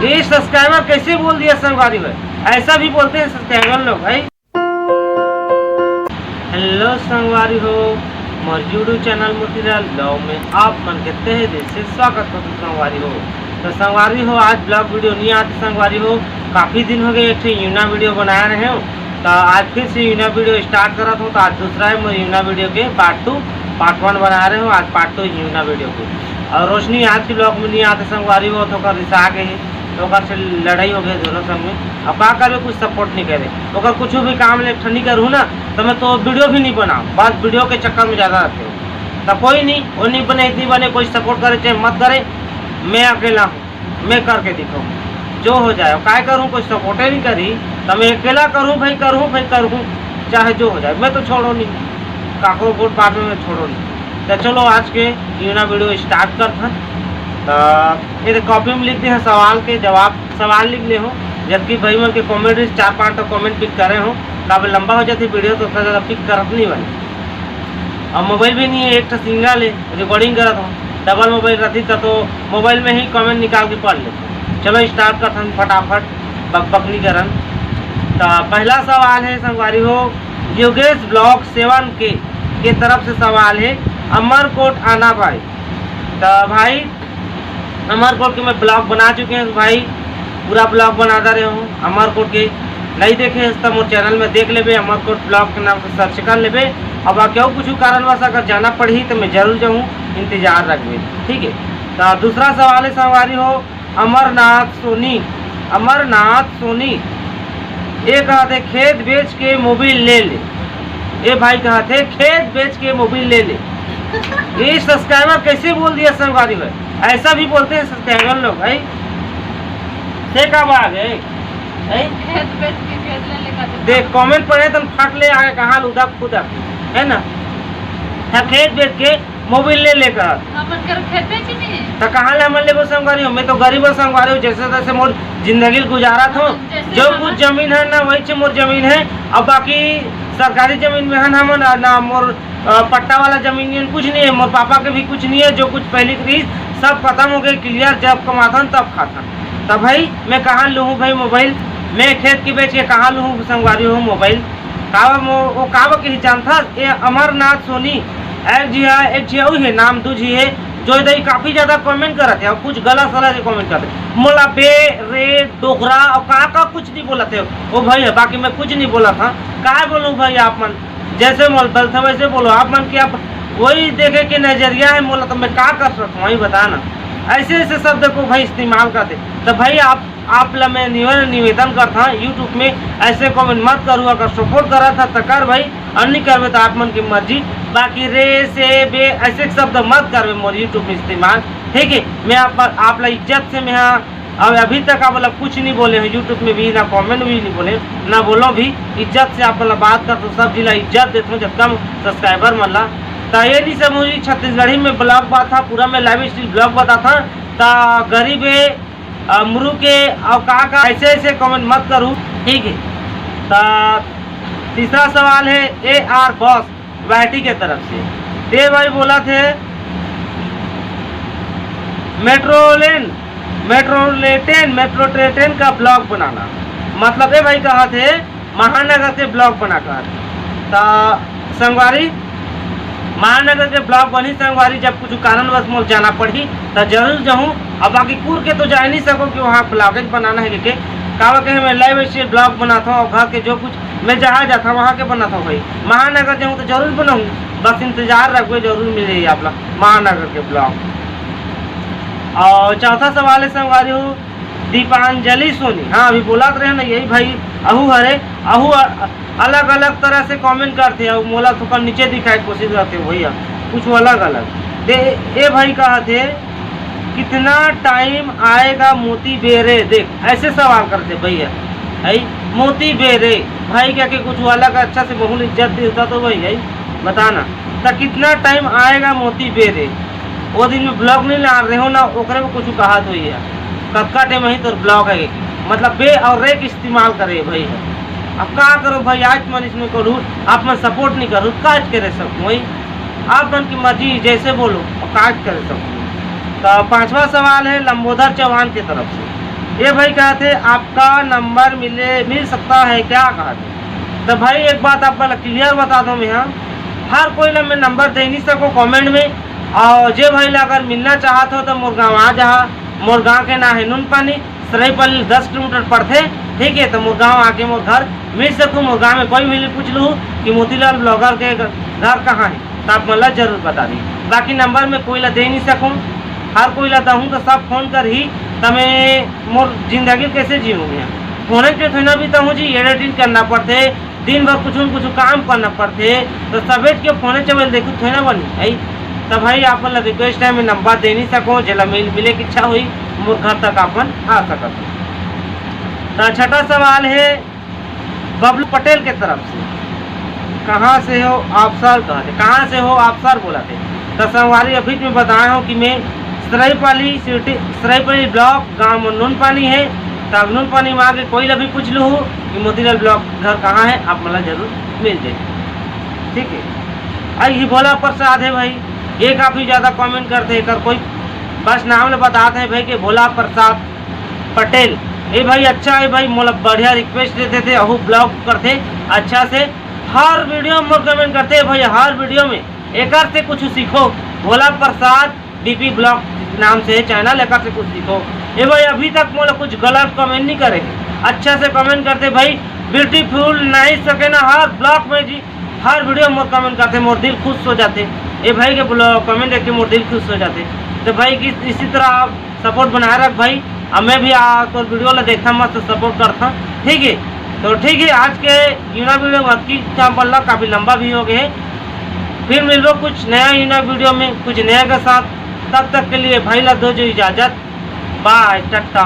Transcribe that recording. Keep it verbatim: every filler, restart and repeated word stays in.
ये सब्सक्राइबर कैसे बोल दिया संगवारी हो? ऐसा भी बोलते हैं सब्सक्राइबर लोग भाई। हेलो संगवारी हो, मोर YouTube चैनल मोतीलाल ब्लॉग में आप मन के तहे दिल से स्वागत करत हों संगवारी हो। तो संगवारी हो, आज ब्लॉग वीडियो नहीं आते संगवारी हो, काफ़ी दिन हो गए एक ठे यूना वीडियो बनाए रहे हो, तो आज फिर से यूना वीडियो स्टार्ट करत हों। तो आज दूसरा है मोर यूना वीडियो के पार्ट टू, पार्ट वन बना रहे हो, आज पार्ट टू यूना वीडियो के। और रोशनी आज के ब्लॉग में नहीं आते संगवारी हो, तो ओकर रिसा गए है, तो ओकर से लड़ाई हो गए दोनों संग में। अब का करबे, कुछ सपोर्ट नहीं करे, ओकर कुछ भी काम ले ठनी करूँ ना, तो मैं तो वीडियो भी नहीं बनाऊँ, बस वीडियो के चक्कर में ज़्यादा रहते हो। तो कोई नहीं, वो नहीं बने, इतनी बने, कोई सपोर्ट करे चाहे मत करे, मैं अकेला हूँ, मैं करके दिखाऊँ, जो हो जाए। काय करूँ, कोई सपोर्टे नहीं करी, तो मैं अकेला करूँ भाई, करूँ भाई, करूँ, चाहे जो हो जाए, मैं तो छोड़ो नहीं, काकरो वोट बाद में मैं छोड़ो नहीं। तो चलो आज के यूना वीडियो स्टार्ट करत हन। तो ये कॉपी में लिख दे हैं सवाल के जवाब, सवाल लिख ले हो, जबकि भाई मन के कमेंट, चार पांच ठो कमेंट पिक करे हो, काबर लंबा हो जाती वीडियो तो उतना ज़्यादा पिक करत नहीं बने। और मोबाइल भी नहीं है, एक ठो सिंगल है, रिकॉर्डिंग करत हो, डबल मोबाइल रहती तो, तो मोबाइल में ही कमेंट निकाल के पढ़ लेते। चलो स्टार्ट करत हन फटाफट, बकबक नहीं करन। तो पहला सवाल है संगवारी हो, योगेश ब्लॉग सेवन के के तरफ से सवाल है, अमरकोट आना भाई। तो भाई अमरकोट के मैं ब्लॉग बना चुके हैं भाई, पूरा ब्लॉग बनाता रहे हूँ अमरकोट के। नहीं देखे हस तो मोर चैनल में देख लेबे, अमरकोट ब्लॉग के नाम से सर्च कर लेबे। अब केहू कुछ कारणवश अगर जाना पड़ही तो मैं जरूर जाऊँ, इंतजार रखबे, ठीक है। तो दूसरा सवाल है संगवारी हो, अमरनाथ सोनी, अमरनाथ सोनी, ये कहते खेत बेच के मोबाइल ले ले। ये भाई कहते खेत बेच के मोबाइल ले ले। ये सब्सक्राइबर कैसे बोल दिया संगवारी भाई? ऐसा भी बोलते हैं सब्सक्राइबर लोग भाई। से का बात है? हैं? खेत बेच के खेत ले ले का देख, कमेंट पढ़े तो फट ले आगे कहाँ लुदा खुदा, है ना? हाँ, खेत बेच के मोबाइल ले लेकर। हमन कर खेते च नहीं है। तो कहाँ ले हमन लेबो संगवारी हो? मैं तो गरीब और संगवारी हो, जैसे तैसे मोर जिंदगी गुजारत हो। हाँ, जैसे जो हमन कुछ जमीन है ना, वही से मोर जमीन है। अब बाकी सरकारी जमीन में है ना हमन, और ना मोर, अ, पट्टा वाला जमीन है, कुछ नहीं है। मोर पापा के भी कुछ नहीं है, जो कुछ पहले के रही सब खत्म हो गए, क्लियर। जब कमाथन तब खाथन। तब भाई मैं कहाँ लूँ भाई मोबाइल? मैं खेत के बेच के कहाँ लूँ संगवारी हो मोबाइल? कावा मो-, वो कावा के ही जानथस, ये अमरनाथ सोनी, एक झी है, एक झी अउ है, नाम दू झी है, जो इधर काफी ज्यादा कमेंट करत है और कुछ गलत सलत कमेंट करत है। मोला बे, रे, डोकरा और का का कुछ नहीं बोलत है। ओ भाई है, बाकी मैं कुछ नहीं बोलत हाँ। का बोलूँ भाई आप मन? जैसे मोल बोलते वैसे बोलो आप मन के। आप वही देखे के नजरिया है मोला, तो मैं का कर सकता हूँ, वही बताना। ऐसे ऐसे शब्द को भाई इस्तेमाल करते, तो भाई आप आप ला मैं निवे-, निवेदन करता हूँ, YouTube में ऐसे कमेंट मत करू। अगर सपोर्ट करा था तो कर भाई, और नहीं करबे तो आप मन की मर्जी। बाकी रे, से, बे ऐसे शब्द मत करबे मोर YouTube में इस्तेमाल, ठीक है? मैं आप, आप ला इज्जत से मैं हाँ, और अभी तक आप ला कुछ नहीं बोले हैं YouTube में भी, ना कमेंट भी नहीं बोले, ना बोलो भी। इज्जत से आप ला बात करता हूँ, सब जिला इज्जत देता हूँ, जब कम सब्सक्राइबर मन ला। तो ये नहीं समझी छत्तीसगढ़ी में ब्लॉग बात था, पूरा मैं लाइव स्ट्रीम ब्लॉग बता था। तो गरीब है, अमरू के और का का ऐसे ऐसे कमेंट मत करू, ठीक है। तो तीसरा सवाल है ए आर बॉस बैठी के तरफ से। ते भाई बोला थे मेट्रोलेन, मेट्रोलेटेन, मेट्रोट्रेटेन का ब्लॉग बनाना, मतलब ए भाई कहा थे महानगर के ब्लॉग बना कर। त संगवारी, महानगर के ब्लॉग बनी संगवारी, जब कुछ कारणवश मोर जाना पड़ही त जरूर जाहूँ। अब बाकी कुर के तो जा नहीं सको कि वहाँ ब्लॉगेज बनाना है के, काबर के मैं लाइव स्ट्रीम ब्लॉग बनाता हूँ और घर के जो कुछ मैं जहाँ जाता हूँ वहाँ के बनाता हूँ भाई। महानगर जाऊँ तो जरूर बनाऊँ, बस इंतजार रखबे, जरूर मिले आप ला महानगर के ब्लॉग। और चौथा सवाल है संगवारी हो, दीपांजलि सोनी, हाँ, अभी बोलत रहे ना, यही भाई अहू हरे, अहू अ-, अलग-अलग तरह से कमेंट करते हैं, मोला थोड़ा नीचे दिखाए के कोशिश करते हो भैया, कुछ अलग-अलग। दे, ए भाई कहा थे, "कितना टाइम आएगा मोती बेरे?" देख, ऐसे सवाल करते भैया, है मोती बेरे भाई, क्या के कुछ अलग अच्छा से बहुत इज्जत देता तो भाई, है बताना, तो कितना टाइम आएगा मोती बेरे? वो दिन में ब्लॉग नहीं ला रहे हो ना, ओकरे में कुछ कहा तो ये कतका टाइम ही तोर ब्लॉग है, मतलब बे और रे के इस्तेमाल करे भाई है। अब का करो भाई, आज मन इसमें करू, आप मन सपोर्ट नहीं करू, काज करे सब वही आप मन की मर्जी, जैसे बोलो और काज करे सब। तो पांचवा सवाल है लंबोदर चौहान की तरफ से, ये भाई कहत हे, "आपका नंबर मिले, मिल सकता है क्या?" कहत हे। तो भाई, एक बात आप मन ला क्लियर बता दो, मैं हाँ, हर कोई ला मैं नंबर दे नहीं सकूँ कमेंट में। और जे भाई ला अगर मिलना चाहत हो तो मोर गाँव आ जहा। मोर गाँव के नाम है नूनपानी, सरईपाली दस किलोमीटर पड़थे, ठीक है। तो मोर गाँव आके मोर घर मिल सकूँ। मोर गाँव में कोई भी ले पूछ लूँ कि मोतीलाल ब्लॉगर के घर कहाँ है, तो आप मन ला जरूर बता दी। बाकी नंबर में कोई ला दे नहीं सकूँ, हर कोई ला दहूँ तो सब फोन करही। त मैं मोर जिंदगी कैसे जीऊँ मैं? फोने पे थोड़ी ना बीताऊँ जी, एडिटिंग करना पड़थे, दिन भर कुछ न कुछ काम करना पड़थे, तो सबेच के फोने चबे देखू थोड़ी ना बनी आई। तो भाई, आप मन ला रिक्वेस्ट है, मैं नंबर दे नहीं सकूँ, जेला मिल मिले की इच्छा हुई, मोर घर तक आप मन आ सकत हो। तो छठा सवाल है बबलू पटेल के तरफ से, "कहाँ से हो आप सर?" कहत हे, "कहाँ से हो आप सर?" बोलत हे। तो संगवारी, अभी मैं बताए हूँ कि मैं सरईपाली सिटी, सरईपाली ब्लॉक, गाँव नूनपानी है। तो आप नूनपानी में आके कोई ला भी पूछ लूँ कि मोतीलाल ब्लॉक घर कहाँ है, आप मन ला जरूर मिल जाए, ठीक है। आई ही भोला प्रसाद है भाई, ये काफ़ी ज़्यादा कमेंट करथे, एकर कोई बस नाम ला बतात है भाई कि भोला प्रसाद पटेल। ए भाई, अच्छा है भाई, मोला बढ़िया रिक्वेस्ट देथे, अहू ब्लॉग करथे अच्छा से, हर वीडियो में मोर कमेंट करथे भाई, हर वीडियो में। एकर से कुछ सीखो, भोला प्रसाद डीपी ब्लॉग नाम से चैनल, एकर से कुछ सीखो। ए भाई, अभी तक मोला कुछ गलत कमेंट नहीं करे, अच्छा से कमेंट करथे भाई। ब्यूटीफुल नहीं सके ना, हर ब्लॉग में जी, हर वीडियो में मोर कमेंट करथे, मोर दिल खुश हो जाथे। ए भाई के कमेंट देख के मोर दिल खुश हो जाथे। तो भाई, कि इसी तरह आप सपोर्ट बनाए रख भाई। अब मैं भी आ तोर वीडियो ला देखता, मस्त सपोर्ट करता, ठीक है। तो ठीक है, आज के यूना वीडियो में अतकी काम पड़ला, काफ़ी लंबा भी हो गए। फिर मिलबो कुछ नया यूना वीडियो में, कुछ नया के साथ। तब तक के लिए भाई ला दो जो इजाज़त, बाय, टाटा।